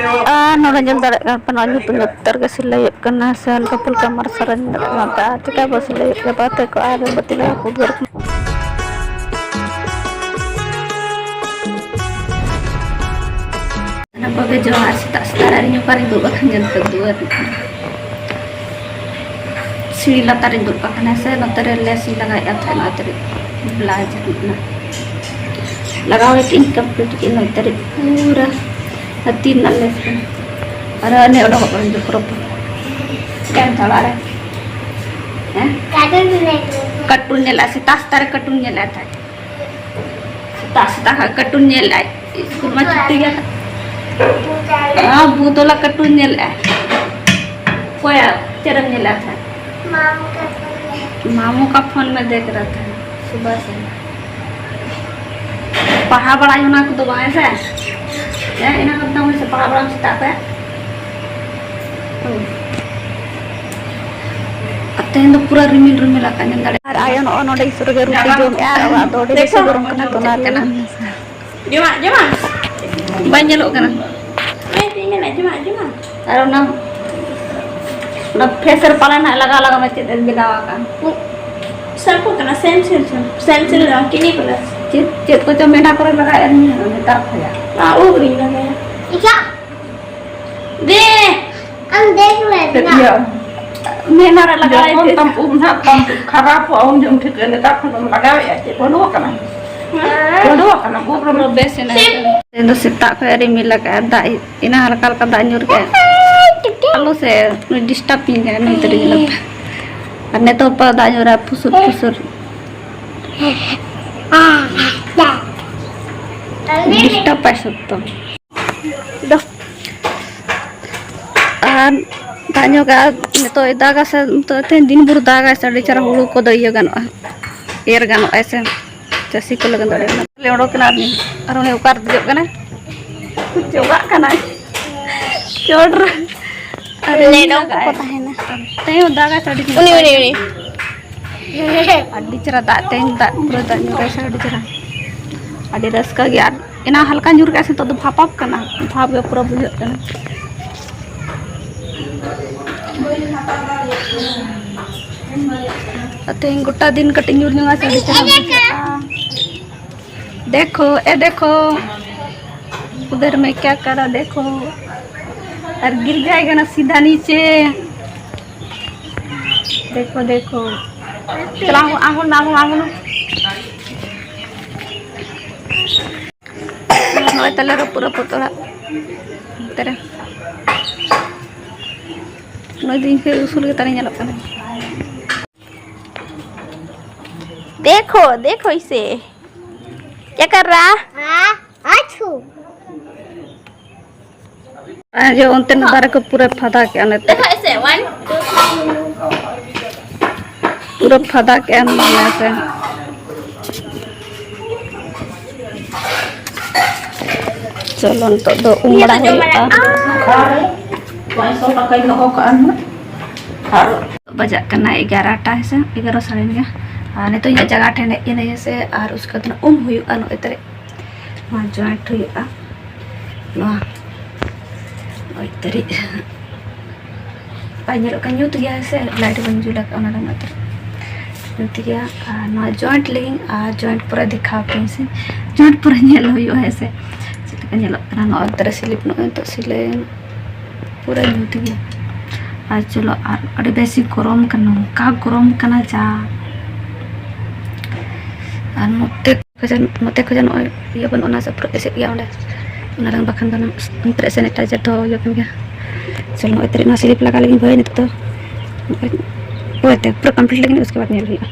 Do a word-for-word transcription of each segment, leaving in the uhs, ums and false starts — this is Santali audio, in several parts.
ᱟᱨ ᱱᱚᱰᱮ ᱧᱮᱞ ᱫᱟᱲᱮᱭᱟᱜ ᱠᱟᱱ ᱯᱮ, ᱱᱚᱣᱟ ᱧᱩᱛ ᱧᱩᱛ ᱩᱛᱟᱹᱨ ᱜᱮ ᱥᱤᱞᱟᱹᱭᱚᱜ ᱠᱟᱱᱟ, ᱥᱮ ᱦᱟᱞᱠᱟ ᱯᱷᱩᱞᱠᱟ ᱢᱟᱨᱥᱟᱞ ᱧᱮᱞᱚᱜ ᱠᱟᱱᱟ᱾ ᱟᱨ ᱪᱮᱠᱟ ᱵᱚ ᱥᱤᱞᱟᱹᱭᱚᱜ ᱜᱮᱭᱟ, ᱵᱟᱛᱮ ᱠᱚ ᱟᱨ ᱵᱟᱹᱛᱤ ᱞᱟᱜᱟᱣ ᱠᱚ ᱩᱫᱽᱜᱟᱹᱨ ᱠᱟᱱᱟ᱾ ᱚᱱᱟ ᱠᱚᱜᱮ ᱡᱚᱦᱟᱨ ᱥᱮᱛᱟᱜ ᱥᱮᱛᱟᱜ ᱨᱮ ᱤᱧ ᱚᱠᱟᱨᱮᱧ ᱫᱩᱲᱩᱵ ᱟᱠᱟᱱ ᱧᱮᱞ ᱯᱮ ᱫᱩᱣᱟᱹᱨ᱾ ᱥᱤᱲᱤ ᱞᱟᱛᱟᱨ ᱨᱤᱧ ᱫᱩᱲᱩᱵ ᱟᱠᱟᱱᱟ ᱥᱮ, ᱱᱚᱛᱮ ᱨᱮ ᱞᱮᱥ ᱤᱧ ᱞᱟᱜᱟᱣᱮᱫᱼᱟ ᱛᱟᱦᱮᱸᱫ, ᱱᱚᱛᱮ ᱨᱮ ᱵᱞᱟᱣᱩᱡᱽ ᱨᱮᱱᱟᱜ ᱞᱟᱜᱟᱣ ᱠᱟᱛᱮ ᱤᱧ ᱠᱚᱢᱯᱞᱤᱴ ᱠᱮᱫ, ᱱᱚᱛᱮ ᱨᱮ ᱯᱩᱨᱟᱹ ᱦᱟᱹᱛᱤ ᱨᱮᱱᱟᱜ ᱞᱮᱥ ᱠᱟᱱᱟ᱾ ᱟᱨ ᱚᱱᱮ ᱚᱰᱚᱠᱚᱜ ᱠᱟᱱᱟ ᱡᱚᱠᱷᱚᱨᱚᱯ᱾ ᱪᱮᱫ ᱮᱢ ᱪᱟᱞᱟᱜ ᱨᱮ? ᱦᱮᱸ? ᱠᱟᱨᱴᱩᱱ ᱧᱮᱞ᱾ ᱠᱟᱨᱴᱩᱱ ᱧᱮᱞ, ᱥᱮᱛᱟᱜ ᱥᱮᱛᱟᱜ ᱨᱮ ᱠᱟᱨᱴᱩᱱ ᱧᱮᱞ ᱛᱟᱦᱮᱸᱫ᱾ ᱥᱮᱛᱟᱜ ᱥᱮᱛᱟᱜ ᱠᱷᱚᱱ ᱠᱟᱨᱴᱩᱱ ᱧᱮᱞ ᱟᱭ᱾ ᱥᱠᱩᱞ ᱢᱟ ᱪᱷᱩᱴᱤ ᱜᱮᱭᱟ᱾ ᱦᱮᱸ, ᱵᱷᱩᱛ ᱵᱟᱞᱟ ᱠᱟᱨᱴᱩᱱ ᱧᱮᱞ ᱟᱭ᱾ ᱚᱠᱚᱭᱟᱜ ᱪᱮᱫ ᱮᱢ ᱧᱮᱞ ᱟᱭ ᱛᱟᱦᱮᱸᱫ? ᱢᱟᱢᱩ ᱠᱟ ᱯᱷᱳᱱ ᱢᱮ ᱫᱮᱠᱷ ᱨᱟᱦᱟ ᱛᱷᱟ ᱥᱩᱵᱷᱟ ᱥᱮ᱾ ᱯᱟᱲᱦᱟᱣ ᱵᱟᱲᱟᱭ ᱚᱱᱟ ᱠᱚᱫᱚ ᱵᱟᱝ ᱦᱮᱸ ᱥᱮ? ᱦᱮᱸ, ᱤᱱᱟᱹ ᱠᱚᱫᱚ ᱥᱮ ᱯᱟᱲᱦᱟᱣ ᱵᱟᱲᱟᱢ ᱥᱮᱛᱟᱜ ᱯᱮ᱾ ᱟᱨ ᱛᱮᱦᱮᱧ ᱫᱚ ᱯᱩᱨᱟᱹ ᱨᱤᱢᱤᱞ ᱨᱤᱢᱤᱞ ᱟᱠᱟᱫ, ᱧᱮᱞ ᱫᱟᱲᱮᱭᱟᱜ ᱟᱨ ᱟᱭᱳ ᱱᱚᱜᱼᱚ ᱱᱚᱰᱮ ᱥᱩᱨ ᱨᱮᱜᱮ ᱨᱩᱴᱤ ᱡᱚᱢᱮᱫᱼᱟ ᱟᱨ ᱚᱲᱟᱜ ᱫᱚ ᱟᱹᱰᱤ ᱵᱮᱥ ᱜᱮ ᱜᱚᱨᱚᱢ ᱠᱟᱱᱟ, ᱛᱚ ᱚᱱᱟ ᱞᱟᱹᱭ ᱡᱚᱢᱟᱜ, ᱡᱚᱢᱟᱜ᱾ ᱵᱟᱭ ᱧᱮᱞᱚᱜ ᱠᱟᱱᱟ᱾ ᱚᱱᱟᱧ ᱢᱮᱱᱟ, ᱡᱚᱢᱟᱜ, ᱡᱚᱢᱟᱜ᱾ ᱟᱨ ᱚᱱᱟ, ᱚᱱᱟ ᱯᱷᱮᱥ ᱨᱮ ᱯᱟᱞᱮᱱ ᱦᱟᱸᱜ ᱞᱟᱜᱟᱣ ᱞᱟᱜᱟᱣ ᱢᱮ, ᱪᱮᱫ ᱮᱢ ᱵᱮᱱᱟᱣ ᱟᱠᱟᱫ? ᱩᱵ ᱥᱮᱢᱯᱩ ᱠᱟᱱᱟ, ᱥᱮᱢ, ᱥᱮᱢ, ᱥᱮᱢ᱾ ᱥᱮᱢ, ᱥᱮᱢ ᱫᱚ ᱵᱟᱝ, ᱠᱤᱱᱤ ᱯᱞᱟᱥ᱾ ᱪᱮᱫ, ᱪᱮᱫ ᱠᱚᱪᱚ ᱢᱮᱱᱟ ᱠᱚᱨᱮ ᱞᱟᱜᱟᱣᱮᱫ ᱱᱮᱛᱟᱨ ᱠᱷᱚᱱᱟᱜ᱾ ᱟᱨ ᱩᱵ ᱨᱤᱧ ᱞᱟᱜᱟᱭᱟ᱾ ᱤᱪᱟᱜ᱾ ᱫᱮ᱾ ᱟᱢ ᱫᱮᱠᱷ ᱢᱮ ᱪᱮᱫ ᱱᱟ᱾ ᱤᱭᱟᱹ? ᱢᱮᱫᱦᱟ ᱨᱮ ᱞᱟᱜᱟᱣ ᱡᱚᱠᱷᱚᱱ ᱛᱟᱢ ᱩᱵ ᱱᱟᱦᱟᱜ ᱛᱟᱢ ᱠᱷᱟᱨᱟᱯᱚᱜᱼᱟ, ᱩᱱ ᱡᱚᱢ ᱴᱷᱤᱠᱟᱹ᱾ ᱱᱮᱛᱟᱨ ᱠᱷᱚᱱ ᱫᱚᱢ ᱞᱟᱜᱟᱣᱮᱫᱼᱟ, ᱪᱮᱫ ᱵᱟᱹᱱᱩᱜ ᱟᱠᱟᱱᱟ? ᱦᱮᱸ᱾ ᱵᱟᱹᱱᱩᱜ ᱟᱠᱟᱱᱟ, ᱩᱵ ᱨᱮ ᱵᱮᱥ ᱮᱱᱟ᱾ ᱛᱮᱦᱮᱧ ᱫᱚ ᱥᱮᱛᱟᱜ ᱠᱷᱚᱱ ᱨᱤᱢᱤᱞ ᱟᱠᱟᱫᱼᱟ, ᱫᱟᱜ ᱮᱱᱟ ᱦᱟᱞᱠᱟ ᱦᱟᱞᱠᱟ ᱫᱟᱜ ᱧᱩᱨ ᱠᱮᱫᱼᱟ᱾ ᱟᱞᱚ ᱥᱮ ᱱᱩᱭ ᱰᱤᱥᱴᱟᱵᱽ ᱤᱧ ᱠᱟᱱᱟ, ᱱᱩᱭ ᱛᱟᱹᱨᱤᱧ ᱞᱟᱛᱟ᱾ ᱟᱨ ᱱᱤᱛᱚᱜ ᱯᱟ ᱫᱟᱜ ᱧᱩᱨᱟ ᱯᱷᱩᱥᱩᱨ ᱯᱷᱩᱥᱩᱨ᱾ ᱰᱤᱥᱴᱟᱵᱽ ᱟᱭ ᱥᱚᱠᱛᱚ᱾ ᱫᱚ᱾ ᱟᱨ ᱫᱟᱜ ᱧᱚᱜᱟ, ᱱᱤᱛᱚᱜ ᱫᱟᱜᱟ ᱥᱮ, ᱱᱤᱛᱚᱜ ᱛᱮᱦᱮᱧ ᱫᱤᱱ ᱵᱷᱳᱨ ᱫᱟᱜᱟᱭ ᱥᱮ, ᱟᱹᱰᱤ ᱪᱮᱦᱨᱟ ᱦᱩᱲᱩ ᱠᱚᱫᱚ ᱤᱭᱟᱹ ᱜᱟᱱᱚᱜᱼᱟ, ᱮᱨ ᱜᱟᱱᱚᱜᱼᱟ ᱥᱮ, ᱪᱟᱹᱥᱤ ᱠᱚ ᱞᱟᱹᱜᱤᱫ ᱫᱚ ᱟᱹᱰᱤ ᱱᱟᱯᱟᱭ᱾ ᱞᱮ ᱚᱰᱚᱠ ᱮᱱᱟ ᱟᱨ ᱩᱱᱤ ᱚᱠᱟᱨᱮ ᱫᱮᱡᱚᱜ ᱠᱟᱱᱟᱭ? ᱪᱚᱜᱟᱜ ᱠᱟᱱᱟᱭ ᱪᱚᱴ ᱨᱮ᱾ ᱟᱨ ᱞᱮᱰᱚ ᱠᱚᱠᱚ ᱛᱟᱦᱮᱱᱟ᱾ ᱛᱮᱦᱮᱧ ᱦᱚᱸ ᱫᱟᱜᱟᱭ ᱥᱮ ᱟᱹᱰᱤ ᱩᱱᱤ, ᱩᱱᱤ, ᱩᱱᱤ᱾ ᱟᱹᱰᱤ ᱪᱮᱦᱨᱟ ᱫᱟᱜ, ᱛᱮᱦᱮᱧ ᱫᱟᱜ ᱯᱩᱨᱟᱹ ᱫᱟᱜ ᱧᱩᱨᱟᱭ ᱥᱮ ᱟᱹᱰᱤ ᱪᱮᱦᱨᱟ, ᱟᱹᱰᱤ ᱨᱟᱹᱥᱠᱟᱹ ᱜᱮ᱾ ᱟᱨ ᱮᱱᱟ ᱦᱟᱞᱠᱟ ᱧᱩᱨ ᱠᱟᱜᱼᱟ ᱥᱮ, ᱱᱤᱛᱚᱜ ᱫᱚ ᱵᱷᱟᱯᱟᱜ ᱠᱟᱱᱟ, ᱵᱷᱟᱯ ᱜᱮ ᱯᱩᱨᱟᱹ ᱵᱩᱡᱷᱟᱹᱜ ᱠᱟᱱᱟ᱾ ᱛᱮᱦᱮᱧ ᱜᱚᱴᱟ ᱫᱤᱱ ᱠᱟᱹᱴᱤᱡ ᱧᱩᱨ ᱧᱚᱜᱟ ᱥᱮ, ᱟᱹᱰᱤ ᱪᱮᱦᱨᱟ ᱵᱩᱡᱷᱟᱹᱜᱼᱟ᱾ देखो, ए देखो, उधर में क्या करा, देखो, और गिर जाएगा ना सीधा नीचे। देखो, देखो, चला, आंगन, आंगन, आंगन। ᱱᱚᱜᱼᱚᱭ ᱛᱟᱞᱮ ᱨᱟᱹᱯᱩᱫ ᱨᱟᱹᱯᱩᱫ ᱚᱲᱟᱜ᱾ ᱚᱱᱛᱮ ᱨᱮ ᱱᱩᱭ ᱫᱚ ᱤᱧ ᱠᱷᱚᱱ ᱩᱥᱩᱞ ᱜᱮ ᱛᱟᱞᱮ ᱧᱮᱞᱚᱜ ᱠᱟᱱᱟ᱾ देखो, देखो इसे। क्या कर रहा? हाँ, अच्छू। ᱟᱨ ᱡᱚ ᱚᱱᱛᱮᱱᱟᱜ ᱫᱟᱨᱮ ᱠᱚ ᱯᱩᱨᱟᱹ ᱯᱷᱟᱫᱟ ᱠᱮᱜᱼᱟ ᱱᱤᱛᱚᱜ᱾ देखो इसे, वन, टू, ᱯᱩᱨᱟᱹ ᱯᱷᱟᱫᱟ ᱠᱮᱜᱼᱟ ᱱᱚᱣᱟ ᱥᱮ᱾ ᱪᱚᱞᱚ ᱱᱤᱛᱚᱜ ᱫᱚ ᱩᱢ ᱵᱟᱲᱟ ᱦᱩᱭᱩᱜᱼᱟ᱾ ᱯᱟᱸᱪᱥᱚ ᱴᱟᱠᱟᱧ ᱫᱚᱦᱚ ᱠᱟᱜᱼᱟ ᱱᱟᱦᱟᱜ᱾ ᱟᱨ ᱵᱟᱡᱟᱜ ᱠᱟᱱᱟ ᱮᱜᱟᱨᱚᱴᱟ ᱦᱮᱸ ᱥᱮ, ᱮᱜᱟᱨᱚ ᱥᱟᱲᱮ ᱱᱚᱭᱟ᱾ ᱟᱨ ᱱᱤᱛᱚᱜ ᱤᱧᱟᱹᱜ ᱡᱟᱭᱜᱟ ᱴᱷᱮᱱ ᱦᱮᱡ ᱮᱱᱟ ᱦᱮᱸ ᱥᱮ, ᱟᱨ ᱩᱥᱠᱮ ᱵᱟᱫ ᱩᱢ ᱦᱩᱭᱩᱜᱼᱟ ᱱᱚᱜᱼᱚᱭ ᱛᱟᱨᱤᱡ᱾ ᱱᱚᱣᱟ ᱡᱚᱭᱮᱱᱴ ᱦᱩᱭᱩᱜᱼᱟ᱾ ᱱᱚᱣᱟ ᱱᱚᱜᱼᱚᱭ ᱛᱟᱨᱤᱡ᱾ ᱵᱟᱭ ᱧᱮᱞᱚᱜ ᱠᱟᱱᱟ, ᱧᱩᱛ ᱜᱮᱭᱟ ᱦᱮᱸ ᱥᱮ, ᱞᱟᱭᱤᱴ ᱵᱟᱹᱧ ᱡᱩᱞ ᱟᱠᱟᱫᱼᱟ ᱚᱱᱟ ᱨᱮᱱᱟᱜ ᱛᱮ᱾ ᱧᱩᱛ ᱜᱮᱭᱟ᱾ ᱟᱨ ᱱᱚᱣᱟ ᱡᱚᱭᱮᱱᱴ ᱞᱟᱹᱜᱤᱫ, ᱟᱨ ᱡᱚᱭᱮᱱᱴ ᱯᱚᱨᱮ ᱫᱮᱠᱷᱟᱣ ᱟᱯᱮᱭᱟᱹᱧ ᱥᱮ, ᱡᱚᱭᱮᱱᱴ ᱯᱚᱨᱮ ᱧᱮᱞ ᱦᱩᱭᱩᱜᱼᱟ ᱦᱮᱸ ᱥᱮ, ᱪᱮᱫ ᱞᱮᱠᱟ ᱧᱮᱞᱚᱜ ᱠᱟᱱᱟ᱾ ᱱᱚᱜᱼᱚᱭ ᱛᱟᱨᱟ ᱥᱤᱞᱤᱯ, ᱱᱚᱜᱼᱚᱭ ᱱᱤᱛᱚᱜ ᱥᱤᱞᱟᱹᱭ ᱯᱩᱨᱟᱹ ᱧᱩᱛ ᱜᱮᱭᱟ᱾ ᱟᱨ ᱪᱚᱞᱚ, ᱟᱨ ᱟᱹᱰᱤ ᱵᱮᱥᱤ ᱜᱚᱨᱚᱢ ᱠᱟᱱᱟ, ᱱᱚᱝᱠᱟ ᱜᱚᱨᱚᱢ ᱠᱟᱱᱟ ᱡᱟ᱾ ᱟᱨ ᱱᱚᱛᱮ ᱠᱷᱚᱡᱟᱜ, ᱱᱚᱛᱮ ᱠᱷᱚᱡᱟᱜ ᱱᱚᱜᱼᱚᱭ ᱤᱭᱟᱹ ᱵᱟᱹᱱᱩᱜᱼᱟ, ᱚᱱᱟ ᱥᱮ ᱯᱩᱨᱟᱹ ᱮᱥᱮᱫ ᱜᱮᱭᱟ ᱚᱸᱰᱮ᱾ ᱚᱱᱟ ᱨᱮ ᱵᱟᱠᱷᱟᱱ ᱫᱚ ᱚᱱᱟ ᱯᱩᱨᱟᱹ ᱥᱮᱱᱤᱴᱟᱭᱡᱟᱨ ᱫᱚ ᱤᱭᱟᱹ ᱠᱟᱱ ᱜᱮᱭᱟ᱾ ᱪᱚᱞᱚ, ᱱᱚᱜᱼᱚᱭ ᱛᱟᱹᱨᱤᱡ ᱱᱚᱣᱟ ᱥᱤᱞᱤᱯ ᱞᱟᱜᱟᱣ ᱞᱟᱹᱜᱤᱫ ᱵᱷᱟᱹᱭ ᱱᱤᱛᱚᱜ ᱫᱚ᱾ ᱯᱩᱨᱟᱹ ᱛᱮ, ᱯᱩᱨᱟᱹ ᱠᱚᱢᱯᱞᱤᱴ ᱞᱟᱹᱜᱤᱫ, ᱩᱥᱠᱮ ᱵᱟᱫ ᱧᱮᱞ ᱦᱩᱭᱩᱜᱼᱟ᱾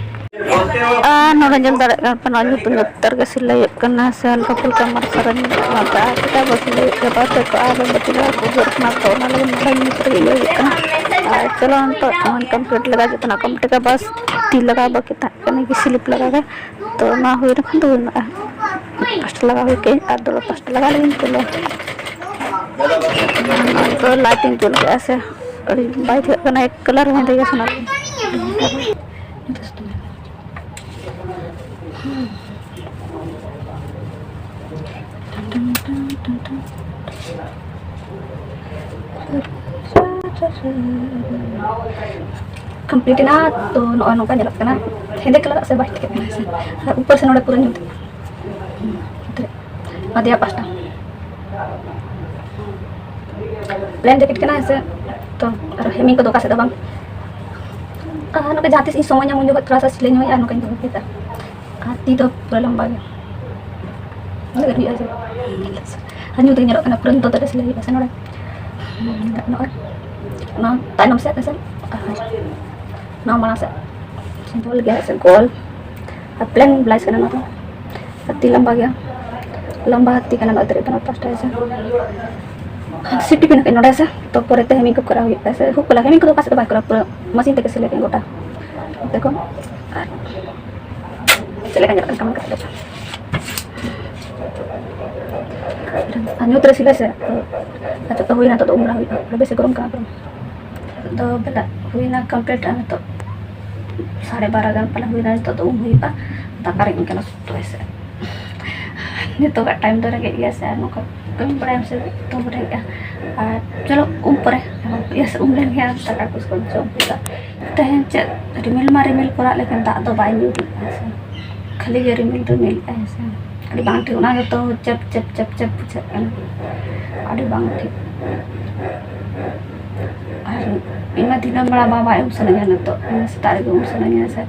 ᱟᱨ ᱱᱚᱰᱮ ᱧᱮᱞ ᱫᱟᱲᱮᱭᱟᱜ ᱠᱟᱱ ᱯᱮ, ᱱᱚᱣᱟ ᱧᱩᱛ ᱧᱩᱛ ᱩᱛᱟᱹᱨ ᱜᱮ ᱥᱤᱞᱟᱹᱭᱚᱜ ᱠᱟᱱᱟ ᱥᱮ, ᱦᱟᱞᱠᱟ ᱯᱷᱩᱞᱠᱟ ᱢᱟᱨᱥᱟᱞ ᱧᱮᱞᱚᱜ ᱠᱟᱱᱟ᱾ ᱟᱨ ᱪᱮᱫᱟᱜ ᱵᱟᱹᱠᱤ ᱪᱟᱵᱟ ᱛᱮ ᱠᱚ ᱟᱨ ᱵᱟᱹᱠᱤ ᱫᱚ ᱩᱡᱟᱹᱲ ᱠᱟᱱᱟ, ᱛᱚ ᱚᱱᱟ ᱞᱟᱹᱜᱤᱫ ᱱᱚᱰᱮ ᱧᱩᱛ ᱨᱮ ᱤᱭᱟᱹ ᱦᱩᱭᱩᱜ ᱠᱟᱱᱟ᱾ ᱟᱨ ᱪᱚᱞᱚ ᱱᱤᱛᱚᱜ ᱱᱚᱜᱼᱚᱭ ᱠᱚᱢᱯᱞᱤᱴ ᱞᱮᱠᱟ ᱡᱚᱛᱚᱱᱟᱜ ᱠᱚᱢᱯᱞᱤᱴ ᱞᱮᱠᱟ, ᱵᱟᱥ ᱛᱤ ᱞᱟᱜᱟᱣ ᱵᱟᱹᱠᱤ ᱛᱟᱦᱮᱸ ᱠᱟᱱᱟ, ᱜᱮ ᱥᱤᱞᱤᱯ ᱞᱟᱜᱟᱣ ᱜᱮ᱾ ᱛᱚ ᱚᱱᱟ ᱦᱩᱭ ᱞᱮᱠᱷᱟᱱ ᱫᱚ ᱦᱩᱭᱱᱟ᱾ ᱯᱟᱥᱴᱟ ᱞᱟᱜᱟᱣ ᱦᱩᱭ ᱠᱮᱫ ᱟᱹᱧ, ᱟᱨ ᱫᱚ ᱯᱟᱥᱴᱟ ᱞᱟᱜᱟᱣ ᱞᱟᱹᱜᱤᱫ ᱪᱚᱞᱚ᱾ ᱱᱚᱜᱼᱚᱭ ᱛᱚ ᱞᱟᱭᱤᱴ ᱤᱧ ᱡᱩᱞ ᱠᱮᱫᱼᱟ ᱥᱮ, ᱟᱹᱰᱤ ᱵᱟᱭ ᱴᱷᱤᱠᱟᱹᱜ ᱠᱟᱱᱟ, ᱮᱠ ᱠᱟᱞᱟᱨ ᱦᱚᱸ ᱦᱮᱸᱫᱮ ᱜᱮ ᱥᱟᱱᱟ ᱠᱟᱱᱟ᱾ ᱠᱚᱢᱯᱞᱤᱴ ᱮᱱᱟ᱾ ᱛᱚ ᱱᱚᱜᱼᱚᱭ ᱱᱚᱝᱠᱟ ᱧᱮᱞᱚᱜ ᱠᱟᱱᱟ, ᱦᱮᱸᱫᱮ ᱠᱟᱞᱟᱨᱟᱜ ᱥᱮ ᱵᱟᱭ ᱴᱷᱤᱠᱟᱹᱜ ᱠᱟᱱᱟ ᱥᱮ᱾ ᱟᱨ ᱩᱯᱚᱨ ᱥᱮ ᱱᱚᱰᱮ ᱯᱩᱨᱟᱹ ᱧᱩᱛ ᱟᱫᱮᱭᱟ ᱯᱟᱥᱴᱟ ᱯᱞᱮᱱ ᱡᱮᱠᱮᱴ ᱠᱟᱱᱟ ᱦᱮᱸ ᱥᱮ᱾ ᱛᱚ ᱟᱨ ᱦᱮᱢᱤᱝ ᱠᱚᱫᱚ ᱚᱠᱟ ᱥᱮᱫ ᱫᱚ ᱵᱟᱝ᱾ ᱟᱨ ᱱᱚᱝᱠᱟ ᱡᱟᱦᱟᱸ ᱛᱤᱥ ᱤᱧ ᱥᱚᱢᱚᱭ ᱧᱟᱢ ᱩᱱ ᱡᱚᱠᱷᱚᱱ ᱛᱷᱚᱲᱟ ᱥᱟ ᱥᱤᱞᱟᱹᱭ ᱧᱚᱜ ᱦᱩᱭᱩᱜᱼᱟ, ᱟᱨ ᱱᱚᱝᱠᱟᱧ ᱫᱚᱦᱚ ᱠᱮᱫᱟ᱾ ᱟᱨ ᱛᱤ ᱫᱚ ᱯᱩᱨᱟᱹ ᱞᱟᱢᱵᱟ ᱜᱮ᱾ ᱩᱱᱟᱹᱜ ᱜᱟᱱ ᱦᱩᱭᱩᱜᱼᱟ ᱡᱮ᱾ ᱟᱨ ᱧᱩᱛ ᱜᱮ ᱧᱮᱞᱚᱜ ᱠᱟᱱᱟ, ᱯᱩᱨᱟᱹ ᱱᱤᱛᱚᱜ ᱫᱚ ᱥᱤᱞᱟᱹᱭ ᱦᱩᱭᱩᱜᱼᱟ ᱥᱮ ᱱᱚᱰᱮ᱾ ᱱᱚᱜᱼᱚᱭ ᱱᱚᱣᱟ ᱛᱟᱭᱱᱚᱢ ᱥᱮᱫ ᱦᱮᱸ ᱥᱮ, ᱟᱨ ᱱᱚᱣᱟ ᱢᱟᱲᱟᱝ ᱥᱮᱫ᱾ ᱥᱤᱢᱯᱚᱞ ᱜᱮ ᱦᱮᱸ ᱥᱮ, ᱜᱳᱞ᱾ ᱟᱨ ᱯᱞᱮᱱ ᱵᱞᱟᱣᱩᱡᱽ ᱠᱟᱱᱟ ᱱᱚᱣᱟ ᱫᱚ᱾ ᱟᱨ ᱛᱤ ᱞᱟᱢᱵᱟ ᱜᱮᱭᱟ, ᱞᱟᱢᱵᱟ ᱦᱟᱛ ᱛᱤ ᱠᱟᱱᱟ ᱱᱚᱣᱟ ᱫᱚ, ᱯᱟᱥᱴᱟ ᱦᱮᱸ ᱥᱮ᱾ ᱥᱤᱴᱤ ᱯᱤᱱ ᱱᱚᱰᱮ ᱦᱮᱸ ᱥᱮ᱾ ᱛᱚ ᱯᱚᱨᱮᱛᱮ ᱦᱮᱢᱤᱝ ᱠᱚ ᱠᱚᱨᱟᱣ ᱦᱩᱭᱩᱜᱼᱟ ᱥᱮ, ᱦᱩᱠ ᱠᱚ ᱞᱟᱜᱟᱣ᱾ ᱦᱮᱢᱤᱝ ᱠᱚᱫᱚ ᱚᱠᱟ ᱥᱮᱫ ᱫᱚ ᱵᱟᱭ ᱠᱚᱨᱟᱣ, ᱯᱩᱨᱟᱹ ᱢᱮᱥᱤᱱ ᱛᱮᱜᱮ ᱥᱤᱞᱟᱹᱭ ᱠᱟᱜ ᱜᱚᱴᱟ᱾ ᱫᱮᱠᱷᱚ, ᱟᱨ ᱪᱮᱫ ᱞᱮᱠᱟ ᱧᱮᱞᱚᱜ ᱠᱟᱱᱟ ᱠᱟᱹᱢᱤ ᱠᱟᱛᱮ ᱫᱚ᱾ ᱟᱨ ᱧᱩᱛ ᱨᱮ ᱥᱤᱞᱟᱹᱭ ᱥᱮ, ᱟᱨ ᱡᱚᱛᱚ ᱦᱩᱭᱱᱟ, ᱱᱤᱛᱚᱜ ᱫᱚ ᱩᱢ ᱵᱟᱲᱟ ᱦᱩᱭᱩᱜᱼᱟ, ᱵᱮᱥ ᱜᱚᱨᱚᱢ ᱠᱟᱱᱟ ᱜᱚᱨᱚᱢ᱾ ᱫᱚ ᱵᱮᱞᱟ ᱦᱩᱭᱱᱟ ᱠᱚᱢᱯᱞᱤᱴ, ᱟᱨ ᱱᱤᱛᱚᱜ ᱥᱟᱲᱮ ᱵᱟᱨᱚ ᱜᱟᱱ ᱯᱟᱞᱮ ᱦᱩᱭᱱᱟ, ᱱᱤᱛᱚᱜ ᱫᱚ ᱩᱢ ᱦᱩᱭᱩᱜᱼᱟ᱾ ᱫᱟᱠᱟ ᱨᱮᱸᱜᱮᱡ ᱠᱟᱱᱟ ᱥᱚᱠᱛᱚ ᱦᱮᱸ ᱥᱮ᱾ ᱱᱤᱛᱚᱜᱟᱜ ᱴᱟᱭᱤᱢ ᱫᱚ ᱨᱮᱸᱜᱮᱡ ᱜᱮᱭᱟ ᱥᱮ, ᱟᱨ ᱱᱚᱝᱠᱟ ᱠᱟᱹᱢᱤ ᱵᱟᱲᱟᱭᱟᱢ ᱥᱮ ᱛᱚ ᱨᱮᱸᱜᱮᱡᱼᱟ᱾ ᱟᱨ ᱪᱚᱞᱚ ᱩᱢ ᱯᱚᱨᱮ ᱤᱭᱟᱹ ᱥᱮ ᱩᱢ ᱞᱮᱱ ᱜᱮ ᱟᱨ ᱫᱟᱠᱟ ᱠᱚ ᱡᱚᱢ ᱦᱩᱭᱩᱜᱼᱟ᱾ ᱛᱮᱦᱮᱧ ᱪᱮᱫ ᱨᱤᱢᱤᱞ ᱢᱟ ᱨᱤᱢᱤᱞ ᱠᱚᱨᱟᱜ, ᱞᱮᱠᱤᱱ ᱫᱟᱜ ᱫᱚ ᱵᱟᱭ ᱧᱩᱨᱩᱜᱼᱟ ᱦᱮᱸ ᱥᱮ, ᱠᱷᱟᱹᱞᱤ ᱜᱮ ᱨᱤᱢᱤᱞ ᱨᱤᱢᱤᱞ ᱦᱮᱸ ᱥᱮ᱾ ᱟᱹᱰᱤ ᱵᱟᱝ ᱴᱷᱤᱠ, ᱚᱱᱟ ᱜᱮᱛᱚ ᱪᱮᱯ ᱪᱮᱯ ᱪᱮᱯ ᱪᱮᱯ ᱵᱩᱡᱷᱟᱹᱜ ᱠᱟᱱᱟ, ᱟᱹᱰᱤ ᱵᱟᱝ ᱴᱷᱤᱠ᱾ ᱟᱨ ᱤᱧ ᱢᱟ ᱫᱤᱱᱟᱹᱢ ᱵᱮᱲᱟ ᱵᱟᱵᱟ ᱩᱢ ᱥᱟᱱᱟᱧᱟ, ᱱᱤᱛᱚᱜ ᱥᱮᱛᱟᱜ ᱨᱮᱜᱮ ᱩᱢ ᱥᱟᱱᱟᱧᱟ ᱥᱮ᱾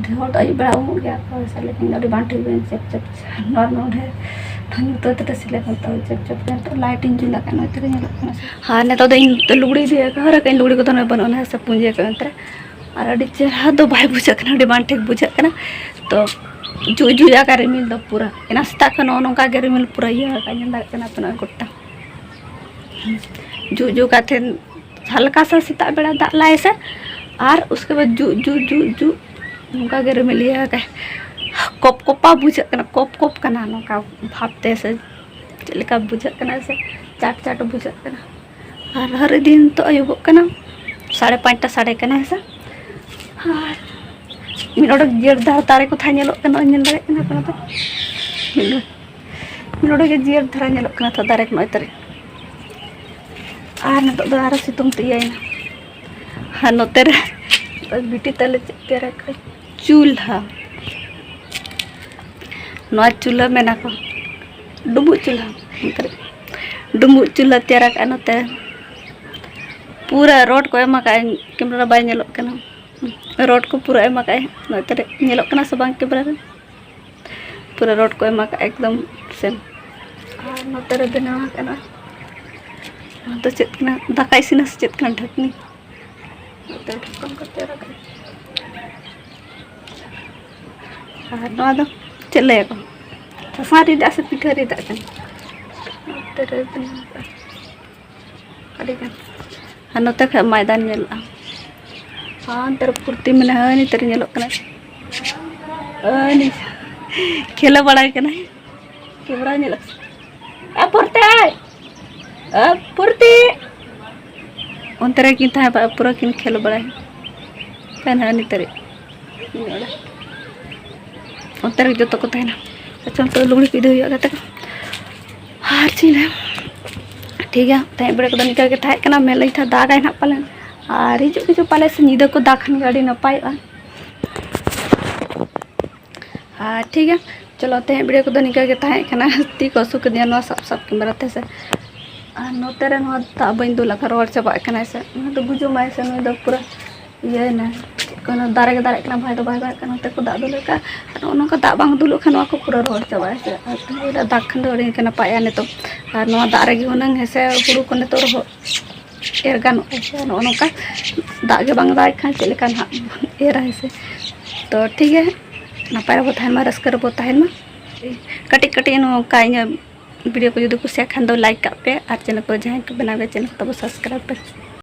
ᱰᱷᱮᱨ ᱦᱚᱲ ᱫᱚ ᱟᱹᱭᱩᱵ ᱵᱮᱲᱟ ᱩᱢᱩᱜ ᱜᱮᱭᱟ ᱠᱚ ᱥᱮ, ᱞᱮᱠᱤᱱ ᱟᱹᱰᱤ ᱵᱟᱝ ᱴᱷᱤᱠ ᱵᱩᱡᱷᱟᱹᱜ ᱪᱮᱯ ᱪᱮᱯ᱾ ᱱᱚᱣᱟ ᱱᱚᱰᱮ ᱱᱤᱛᱚᱜ ᱛᱮ ᱥᱤᱞᱟᱹᱭ ᱠᱟᱱ ᱛᱟᱵᱚ ᱪᱮᱯ ᱪᱮᱯ᱾ ᱱᱤᱛᱚᱜ ᱞᱟᱭᱤᱴ ᱤᱧ ᱡᱩᱞ ᱠᱟᱜ ᱠᱟᱱᱟ, ᱱᱚᱛᱮ ᱨᱮ ᱧᱮᱞᱚᱜ ᱠᱟᱱᱟ ᱥᱮ᱾ ᱟᱨ ᱱᱤᱛᱚᱜ ᱫᱚ ᱤᱧ ᱞᱩᱜᱽᱲᱤ ᱤᱫᱤ ᱟᱠᱟᱫ, ᱦᱚᱨᱚᱜ ᱠᱟᱜ ᱤᱧ ᱞᱩᱜᱽᱲᱤ ᱠᱚᱫᱚ ᱱᱚᱜᱼᱚᱭ ᱵᱟᱹᱱᱩᱜᱼᱟ, ᱱᱚᱜᱼᱚᱭ ᱥᱟᱯᱩᱱ ᱤᱭᱟᱹ ᱠᱟᱜ ᱱᱚᱛᱮ ᱨᱮ᱾ ᱟᱨ ᱟᱹᱰᱤ ᱪᱮᱦᱨᱟ ᱫᱚ ᱵᱟᱭ ᱵᱩᱡᱷᱟᱹᱜ ᱠᱟᱱᱟ, ᱟᱹᱰᱤ ᱵᱟᱝ ᱴᱷᱤᱠ ᱵᱩᱡᱷᱟᱹᱜ ᱠᱟᱱᱟ᱾ ᱛᱚ ᱡᱩ ᱡᱩᱭ ᱟᱠᱟᱫ ᱨᱤᱢᱤᱞ ᱫᱚ ᱯᱩᱨᱟᱹ, ᱮᱱᱟᱝ ᱥᱮᱛᱟᱜ ᱠᱷᱚᱱ ᱱᱚᱜᱼᱚ ᱱᱚᱝᱠᱟ ᱜᱮ ᱨᱤᱢᱤᱞ ᱯᱩᱨᱟᱹ ᱤᱭᱟᱹ ᱟᱠᱟᱫ, ᱧᱮᱞ ᱫᱟᱲᱮᱭᱟᱜ ᱠᱟᱱᱟ ᱯᱮ ᱱᱚᱜᱼᱚᱭ ᱜᱚᱴᱟ᱾ ᱡᱩ ᱡᱩ ᱠᱟᱛᱮ ᱦᱟᱞᱠᱟ ᱥᱟ ᱥᱮᱛᱟᱜ ᱵᱮᱲᱟ ᱫᱟᱜ ᱞᱟᱭ ᱥᱮ, ᱟᱨ ᱩᱥᱠᱮ ᱵᱟᱫ ᱡᱩ ᱡᱩ ᱡᱩ ᱡᱩ ᱱᱚᱝᱠᱟ ᱜᱮ ᱨᱤᱢᱤᱞ ᱤᱭᱟᱹ ᱟᱠᱟᱫ᱾ ᱠᱚᱯ ᱠᱚᱯᱟ ᱵᱩᱡᱷᱟᱹᱜ ᱠᱟᱱᱟ, ᱠᱚᱯ ᱠᱚᱯ ᱠᱟᱱᱟ ᱱᱚᱝᱠᱟ ᱵᱷᱟᱵᱽ ᱛᱮ ᱥᱮ ᱪᱮᱫ ᱞᱮᱠᱟ ᱵᱩᱡᱷᱟᱹᱜ ᱠᱟᱱᱟ ᱥᱮ, ᱪᱟᱴ ᱪᱟᱴ ᱵᱩᱡᱷᱟᱹᱜ ᱠᱟᱱᱟ᱾ ᱟᱨ ᱦᱟᱨ ᱤᱫᱤ ᱱᱤᱛᱚᱜ ᱟᱹᱭᱩᱵᱚᱜ ᱠᱟᱱᱟ, ᱥᱟᱲᱮ ᱯᱟᱸᱪᱴᱟ ᱥᱟᱰᱮ ᱠᱟᱱᱟ ᱦᱮᱸ ᱥᱮ᱾ ᱟᱨ ᱢᱤᱫ ᱚᱰᱚᱠ ᱡᱮᱨ ᱫᱷᱟᱨ ᱫᱟᱨᱮ ᱠᱚ ᱛᱷᱟ ᱧᱮᱞᱚᱜ ᱠᱟᱱᱟ, ᱧᱮᱞ ᱫᱟᱲᱮᱭᱟᱜ ᱠᱟᱱᱟ ᱯᱮ ᱱᱚᱛᱮ᱾ ᱢᱤᱫ ᱚᱰᱚᱠ ᱱᱚᱰᱮ ᱜᱮ ᱡᱤᱭᱟᱹᱲ ᱫᱷᱟᱨᱟ ᱧᱮᱞᱚᱜ ᱠᱟᱱᱟ ᱛᱚ, ᱫᱟᱨᱮ ᱠᱚ ᱱᱚᱜᱼᱚᱭ ᱛᱟᱨᱮ᱾ ᱟᱨ ᱱᱤᱛᱚᱜ ᱫᱚ ᱟᱨᱚ ᱥᱤᱛᱩᱝ ᱛᱮ ᱤᱭᱟᱹᱭᱮᱱᱟ᱾ ᱟᱨ ᱱᱚᱛᱮ ᱨᱮ ᱵᱤᱴᱤ ᱛᱟᱞᱮ ᱪᱮᱫ ᱛᱮᱭᱟᱨ ᱟᱠᱟᱫ? ᱪᱩᱞᱦᱟᱹ᱾ ᱱᱚᱣᱟ ᱪᱩᱞᱦᱟᱹ ᱢᱮᱱᱟ ᱠᱚ ᱰᱩᱸᱵᱩᱜ ᱪᱩᱞᱦᱟᱹ᱾ ᱱᱚᱛᱮ ᱨᱮ ᱰᱩᱸᱵᱩᱜ ᱪᱩᱞᱦᱟᱹ ᱛᱮᱭᱟᱨ ᱟᱠᱟᱫᱼᱟ ᱱᱚᱛᱮ᱾ ᱯᱩᱨᱟᱹ ᱨᱚᱰ ᱠᱚ ᱮᱢ ᱟᱠᱟᱫᱼᱟ, ᱠᱮᱢᱨᱟ ᱨᱮ ᱵᱟᱭ ᱧᱮᱞᱚᱜ ᱠᱟᱱᱟ᱾ ᱨᱚᱰ ᱠᱚ ᱯᱩᱨᱟᱹ ᱮᱢ ᱟᱠᱟᱫᱼᱟᱭ᱾ ᱱᱚᱛᱮ ᱨᱮ ᱧᱮᱞᱚᱜ ᱠᱟᱱᱟ ᱥᱮ ᱵᱟᱝ ᱠᱮᱢᱨᱟ ᱨᱮ? ᱯᱩᱨᱟᱹ ᱨᱚᱰ ᱠᱚ ᱮᱢ ᱟᱠᱟᱫᱼᱟ ᱮᱠᱫᱚᱢ ᱥᱮᱢ᱾ ᱟᱨ ᱱᱚᱛᱮ ᱨᱮ ᱵᱮᱱᱟᱣ ᱟᱠᱟᱱᱟ, ᱱᱚᱣᱟ ᱫᱚ ᱪᱮᱫ ᱠᱟᱱᱟ? ᱫᱟᱠᱟ ᱤᱥᱤᱱᱟ ᱥᱮ ᱪᱮᱫ ᱠᱟᱱᱟ? ᱰᱷᱟᱹᱠᱱᱤ᱾ ᱱᱚᱛᱮ ᱰᱷᱟᱠᱚᱱ ᱠᱚ ᱛᱮᱭᱟᱨ ᱟᱠᱟᱫᱼᱟ᱾ ᱟᱨ ᱱᱚᱣᱟ ᱫᱚ ᱪᱮᱫ ᱞᱟᱹᱭᱟᱠᱚ? ᱥᱟᱥᱟᱝ ᱨᱤᱫᱟᱜ ᱥᱮ ᱯᱤᱴᱷᱟᱹ ᱨᱤᱫᱟᱜ ᱠᱟᱱᱟ? ᱱᱚᱛᱮ ᱨᱮ ᱵᱮᱱᱟᱣ ᱟᱠᱟᱫᱼᱟ᱾ ᱟᱹᱰᱤᱜᱟᱱ᱾ ᱟᱨ ᱱᱚᱛᱮ ᱠᱷᱚᱡ ᱢᱚᱭᱫᱟᱱ ᱧᱮᱞᱚᱜᱼᱟ᱾ ᱦᱟᱱᱛᱮ ᱨᱮ ᱯᱷᱩᱨᱛᱤ ᱢᱮᱱᱟᱜᱼᱟ, ᱦᱟᱹᱱᱤ ᱛᱟᱹᱨᱤ ᱧᱮᱞᱚᱜ ᱠᱟᱱᱟ᱾ ᱦᱟᱹᱱᱤ ᱠᱷᱮᱞᱳ ᱵᱟᱲᱟᱭ ᱠᱟᱱᱟᱭ᱾ ᱠᱮᱢᱨᱟ ᱧᱮᱞᱚᱜ ᱠᱟᱱᱟ᱾ ᱮ ᱯᱷᱩᱨᱛᱤ! ᱮ ᱯᱷᱩᱨᱛᱤ! ᱚᱱᱛᱮ ᱨᱮᱠᱤᱱ ᱛᱟᱦᱮᱸ ᱠᱚᱜᱼᱟ, ᱯᱩᱨᱟᱹ ᱠᱤᱱ ᱠᱷᱮᱞ ᱵᱟᱲᱟᱭ ᱠᱟᱱᱟ ᱦᱟᱹᱱᱤ ᱛᱟᱹᱨᱤ᱾ ᱚᱱᱛᱮ ᱨᱮ ᱡᱚᱛᱚ ᱠᱚ ᱛᱟᱦᱮᱱᱟ᱾ ᱟᱪᱪᱷᱟ, ᱱᱤᱛᱚᱜ ᱞᱩᱜᱽᱲᱤ ᱠᱚ ᱤᱫᱤ ᱦᱩᱭᱩᱜᱼᱟ ᱜᱟᱛᱮ ᱠᱚ᱾ ᱟᱨ ᱪᱮᱫ ᱤᱧ ᱞᱟᱹᱭᱟ? ᱴᱷᱤᱠ ᱜᱮᱭᱟ, ᱛᱮᱦᱮᱧ ᱵᱮᱲᱟ ᱠᱚᱫᱚ ᱱᱤᱝᱠᱟᱹ ᱜᱮ ᱛᱟᱦᱮᱸ ᱠᱟᱱᱟ᱾ ᱢᱮᱱ ᱞᱟᱹᱧ ᱛᱟᱦᱮᱸᱫ ᱫᱟᱜᱟᱭ ᱱᱟᱦᱟᱜ ᱯᱟᱞᱮᱱ, ᱟᱨ ᱦᱤᱡᱩᱜ ᱠᱤᱪᱷᱩ ᱯᱟᱞᱮ ᱥᱮ ᱧᱤᱫᱟᱹ ᱠᱚ ᱫᱟᱜᱽ ᱠᱷᱟᱱ ᱜᱮ ᱟᱹᱰᱤ ᱱᱟᱯᱟᱭᱚᱜᱼᱟ᱾ ᱟᱨ ᱴᱷᱤᱠ ᱜᱮᱭᱟ, ᱪᱚᱞᱚ, ᱛᱮᱦᱮᱧ ᱵᱷᱤᱰᱤᱭᱳ ᱠᱚᱫᱚ ᱱᱤᱝᱠᱟᱹ ᱜᱮ ᱛᱟᱦᱮᱸ ᱠᱟᱱᱟ᱾ ᱛᱤ ᱠᱚ ᱦᱟᱹᱥᱩ ᱠᱤᱫᱤᱧᱟ ᱱᱚᱣᱟ ᱥᱟᱵ ᱥᱟᱵ ᱠᱮᱢᱮᱨᱟ ᱛᱮ ᱥᱮ᱾ ᱟᱨ ᱱᱚᱛᱮ ᱨᱮ ᱱᱚᱣᱟ ᱫᱟᱜ ᱵᱟᱹᱧ ᱫᱩᱞ ᱟᱠᱟᱫ, ᱨᱚᱦᱚᱲ ᱪᱟᱵᱟᱜ ᱠᱟᱱᱟᱭ ᱥᱮ᱾ ᱱᱚᱣᱟ ᱫᱚ ᱵᱩᱡᱩᱜ ᱢᱟᱭ ᱥᱮ, ᱱᱩᱭ ᱫᱚ ᱯᱩᱨᱟᱹ ᱤᱭᱟᱹᱭᱮᱱᱟ, ᱪᱮᱫ ᱠᱚ ᱢᱮᱱᱟ, ᱫᱟᱨᱮ ᱜᱮ ᱫᱟᱨᱮᱜ ᱠᱟᱱᱟ, ᱵᱟᱭ ᱫᱚ ᱵᱟᱭ ᱫᱟᱨᱮᱜ ᱠᱟᱱᱟ᱾ ᱱᱚᱛᱮ ᱠᱚ ᱫᱟᱜ ᱫᱩᱞ ᱟᱠᱟᱫ, ᱟᱨ ᱱᱚᱜᱼᱚ ᱱᱚᱝᱠᱟ ᱫᱟᱜ ᱵᱟᱝ ᱫᱩᱞᱩᱜ ᱠᱷᱟᱱ ᱱᱚᱣᱟ ᱠᱚ ᱯᱩᱨᱟᱹ ᱨᱚᱦᱚᱲ ᱪᱟᱵᱟᱜᱼᱟ ᱥᱮ᱾ ᱟᱨ ᱛᱮᱦᱮᱧ ᱫᱟᱜ ᱠᱷᱟᱱ ᱫᱚ ᱟᱹᱰᱤ ᱜᱮ ᱱᱟᱯᱟᱭᱚᱜᱼᱟ ᱱᱤᱛᱚᱜ᱾ ᱟᱨ ᱱᱚᱣᱟ ᱫᱟᱜ ᱨᱮᱜᱮ ᱦᱩᱱᱟᱹᱝ ᱦᱮᱸᱥᱮ ᱦᱩᱲᱩ ᱠᱚ ᱱᱤᱛᱚᱜ ᱨᱚᱦᱚᱲ ᱮᱨ ᱜᱟᱱᱚᱜᱼᱟ ᱥᱮ᱾ ᱱᱚᱜᱼᱚ ᱱᱚᱝᱠᱟ ᱫᱟᱜ ᱜᱮ ᱵᱟᱝ ᱫᱟᱜ ᱠᱷᱟᱱ ᱪᱮᱫ ᱞᱮᱠᱟ ᱱᱟᱦᱟᱜ ᱮᱨᱟ ᱦᱮᱸᱥᱮ᱾ ᱛᱚ ᱴᱷᱤᱠ ᱜᱮᱭᱟ, ᱱᱟᱯᱟᱭ ᱨᱮᱵᱚ ᱛᱟᱦᱮᱱ ᱢᱟ, ᱨᱟᱹᱥᱠᱟᱹ ᱨᱮᱵᱚ ᱛᱟᱦᱮᱱ ᱢᱟ᱾ ᱠᱟᱹᱴᱤᱡ ᱠᱟᱹᱴᱤᱡ ᱱᱚᱝᱠᱟ ᱤᱧᱟᱹᱜ ᱵᱷᱤᱰᱤᱭᱳ ᱠᱚ ᱡᱩᱫᱤ ᱠᱩᱥᱤᱭᱟᱜ ᱠᱷᱟᱱ ᱫᱚ ᱞᱟᱭᱤᱠ ᱠᱟᱜ ᱯᱮ, ᱟᱨ ᱪᱮᱱᱮᱞ ᱠᱚ ᱡᱟᱦᱟᱸᱭ ᱠᱚ ᱵᱮᱱᱟᱣ ᱜᱮᱭᱟ ᱪᱮᱱᱮᱞ ᱠᱚ ᱛᱟᱵᱚ ᱥᱟᱵᱥᱠᱨᱟᱭᱤᱵᱽ ᱯᱮ᱾